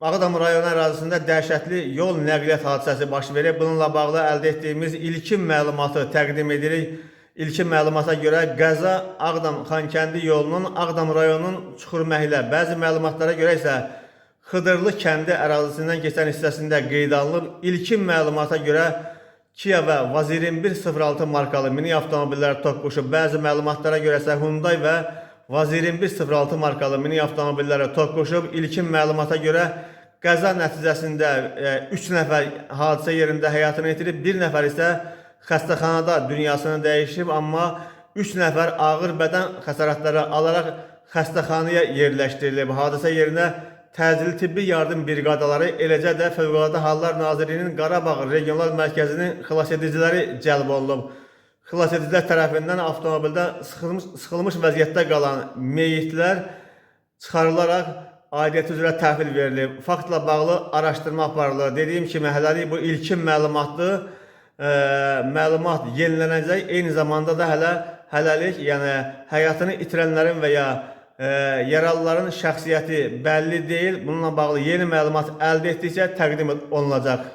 Ağdam rayonu ərazisində dəhşətli yol nəqliyyat hadisəsi baş verib. Bununla bağlı əldə etdiyimiz ilkin məlumatı təqdim edirik. İlkin məlumata görə qəza Ağdam-Xankəndi yolunun Ağdam rayonunun Çuxurməhlə, bəzi məlumatlara görə isə Xıdırlı kəndi ərazisindən keçən hissəsində qeydə alınıb. İlkin məlumata görə Kia və Vaz 2106 markalı mini avtomobillər toqquşub. Bəzi məlumatlara görə isə Hyundai və Vaz 2106 markalı mini avtomobillərə toqquşub. İlkin məlumata görə qəza nəticəsində 3 nəfər hadisə yerində həyatını itirib, 1 nəfər isə xəstəxanada dünyasını dəyişib, amma 3 nəfər ağır bədən xəsarətləri alaraq xəstəxanaya yerləşdirilib. Hadisə yerinə təcili tibbi yardım briqadaları, eləcə də Fövqəladə Hallar Nazirliyinin Qarabağ Regional Mərkəzinin xilasediciləri cəlb olunub. Xilasedicilər tərəfindən avtomobildə sıxılmış vəziyyətdə qalan meyitlər çıxarılaraq aidiyyəti üzrə təhvil verilib. Faktla bağlı araşdırma aparılır. Dediyim kimi hələlik bu ilkin məlumatdır. Məlumat yenilənəcək. Eyni zamanda da hələlik, yəni həyatını itirənlərin və ya yaralıların şəxsiyyəti bəlli deyil. Bununla bağlı yeni məlumat əldə etdikcə təqdim olunacaq.